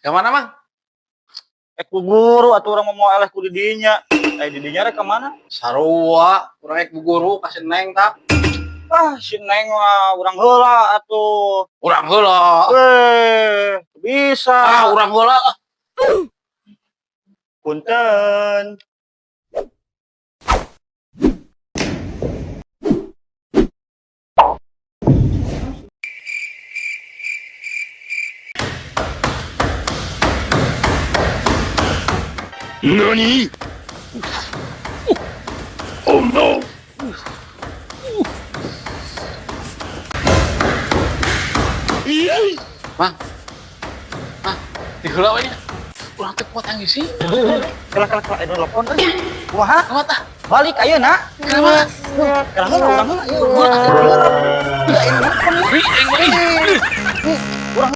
Ka mana, Mang? Ek bu guru atuh urang mau eleh ku didinya. Eh, didinya rek ka mana? Sarua, urang ek bu guru ka si Neng tah. Ah, si Neng mah urang heula atuh. Urang heula. Eh, bisa. Ah, urang heula. Ah. Punten. NANI? Oh no! Mang. Mang, di heula we nya. Urang teh kuat yang isi. Kelah kelah kelah, telepon euy. Kumaha? Kuat ah. Balik ayeuna. Kenapa? Kelah heula urang heula ieu. Urang heula. Wih, aing mah, ih.